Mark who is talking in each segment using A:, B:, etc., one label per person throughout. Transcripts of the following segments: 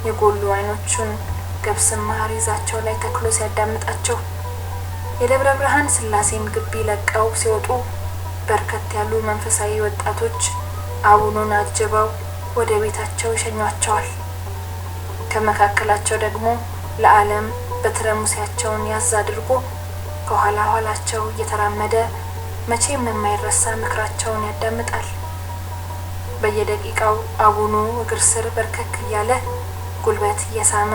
A: የጎሉ አይኖቹን ገብስማ ሪዛቸው ላይ ተክሎ ሲያዳምጣቸው። የደብረ ብርሃን ስላሴን ግቢ ለቀው ሲወጡ በርከት ያሉ መንፈሳዊ ወጣቶች አቡኑን አጅበው ወደ ቤታቸው ይሸኟቸዋል። ከመካከላቸው ደግሞ ለዓለም በትረ ሙሴያቸውን ያዝ አድርጎ ከኋላ ኋላቸው እየተራመደ መቼም የማይረሳ ምክራቸውን ያዳምጣል። በየደቂቃው አቡኑ እግር ስር በርከክ እያለ ጉልበት እየሳመ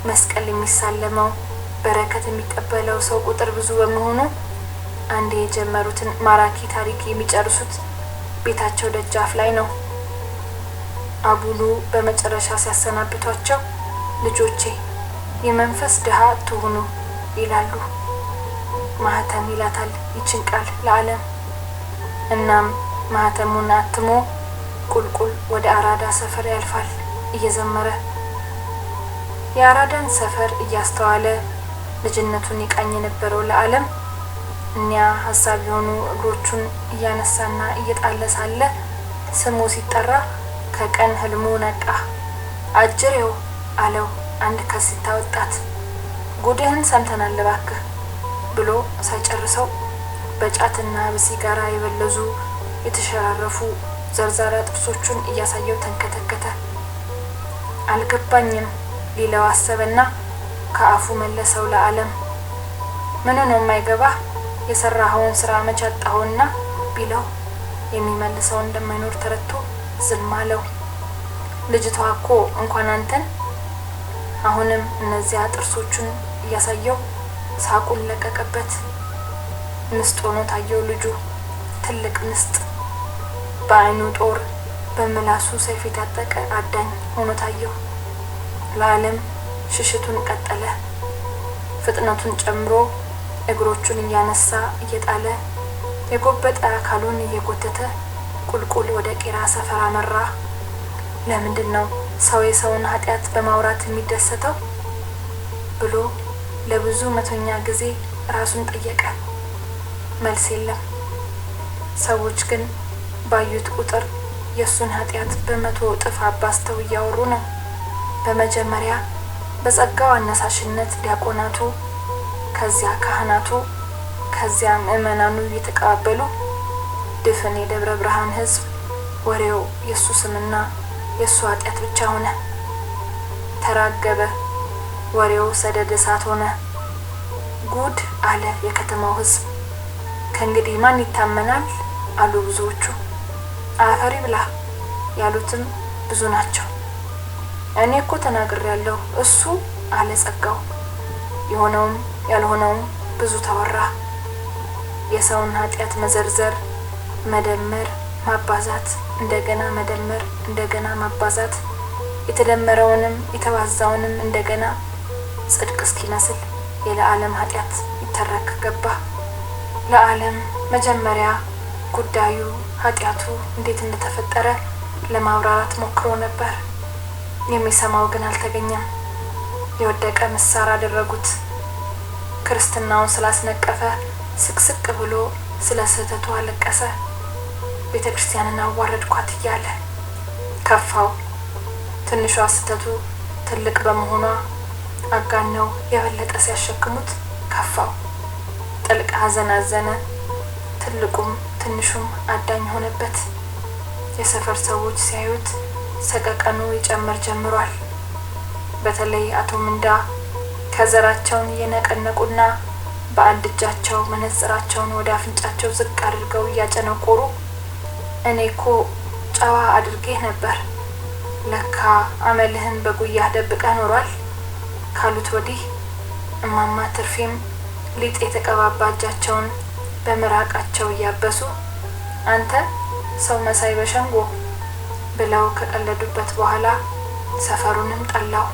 A: መስቀል የሚሳለመው፣ በረከት የሚቀበለው ሰው ቁጥር ብዙ በመሆኑ አንዴ የጀመሩትን ማራኪ ታሪክ የሚጨርሱት ቤታቸው ደጃፍ ላይ ነው። አቡኑ በመጨረሻ ሲያሰናብቷቸው "ልጆቼ፣ የመንፈስ ድሃ አትሁኑ" ይላሉ። ማህተም ይላታል ይችን ቃል ለዓለም። እናም ማህተሙን አትሞ ቁልቁል ወደ አራዳ ሰፈር ያልፋል እየዘመረ። የአራዳን ሰፈር እያስተዋለ ልጅነቱን ይቃኝ የነበረው ለዓለም እኒያ ሀሳብ የሆኑ እግሮቹን እያነሳና እየጣለ ሳለ ስሙ ሲጠራ ከቀን ህልሙ ነቃ። "አጅሬው" አለው አንድ ከሲታ ወጣት። "ጉድህን ሰምተናል እባክህ" ብሎ ሳይጨርሰው በጫትና በሲጋራ የበለዙ፣ የተሸራረፉ ዘርዛራ ጥርሶቹን እያሳየው ተንከተከተ። "አልገባኝም" ሊለው አሰበና ከአፉ መለሰው ለዓለም። "ምኑ ነው የማይገባህ? የሰራኸውን ስራ መች አጣኸውና" ቢለው የሚመልሰው እንደማይኖር ተረድቶ ዝም አለው። "ልጅቷ እኮ እንኳን አንተን" አሁንም እነዚያ ጥርሶቹን እያሳየው ሳቁን ለቀቀበት። ምስጥ ሆኖ ታየው ልጁ፣ ትልቅ ምስጥ። በአይኑ ጦር በምላሱ ሰይፍ የታጠቀ አዳኝ ሆኖ ታየው። ለዓለም ሽሽቱን ቀጠለ። ፍጥነቱን ጨምሮ እግሮቹን እያነሳ እየጣለ፣ የጎበጠ አካሉን እየጎተተ ቁልቁል ወደ ቄራ ሰፈር አመራ። ለምንድን ነው ሰው የሰውን ኃጢአት በማውራት የሚደሰተው ብሎ ለብዙ መቶኛ ጊዜ ራሱን ጠየቀ። መልስ የለም። ሰዎች ግን ባዩት ቁጥር የእሱን ኃጢአት በ100 እጥፍ አባዝተው እያወሩ ነው። በመጀመሪያ በጸጋው አነሳሽነት ዲያቆናቱ፣ ከዚያ ካህናቱ፣ ከዚያ ምዕመናኑ እየተቀባበሉ ድፍን የደብረ ብርሃን ሕዝብ ወሬው የእሱ ስምና የእሱ ኃጢአት ብቻ ሆነ። ተራገበ። ወሬው ሰደድ እሳት ሆነ። "ጉድ" አለ የከተማው ሕዝብ። "ከእንግዲህ ማን ይታመናል?" አሉ ብዙዎቹ። "አፈር ይብላ" ያሉትም ብዙ ናቸው። "እኔ እኮ ተናግሬያለሁ እሱ" አለ ጸጋው። የሆነውም ያልሆነውም ብዙ ተወራ። የሰውን ኃጢአት መዘርዘር፣ መደመር፣ ማባዛት፣ እንደገና መደመር፣ እንደገና ማባዛት፣ የተደመረውንም የተባዛውንም እንደገና ጽድቅ እስኪመስል የለዓለም ኃጢአት ይተረክ ገባ። ለዓለም መጀመሪያ ጉዳዩ ኃጢአቱ እንዴት እንደተፈጠረ ለማብራራት ሞክሮ ነበር። የሚሰማው ግን አልተገኘም። የወደቀ ምሳር አደረጉት። ክርስትናውን ስላስነቀፈ ስቅስቅ ብሎ ስለ ስህተቱ አለቀሰ። ቤተ ክርስቲያንን አዋረድኳት እያለ ከፋው። ትንሿ ስህተቱ ትልቅ በመሆኗ አጋነው የበለጠ ሲያሸክሙት ከፋው። ጥልቅ ሐዘን አዘነ። ትልቁም ትንሹም አዳኝ ሆነበት። የሰፈር ሰዎች ሲያዩት ሰቀቀኑ ይጨምር ጀምሯል። በተለይ አቶ ምንዳ ከዘራቸውን እየነቀነቁና በአንድ እጃቸው መነጽራቸውን ወደ አፍንጫቸው ዝቅ አድርገው እያጨነቆሩ "እኔ እኮ ጨዋ አድርጌህ ነበር፣ ለካ አመልህን በጉያህ ደብቀህ ኖሯል" ካሉት ወዲህ እማማ ትርፌም ሊጥ የተቀባባ እጃቸውን በምራቃቸው እያበሱ "አንተ ሰው መሳይ በሸንጎ" ብለው ከቀለዱበት በኋላ ሰፈሩንም ጠላው።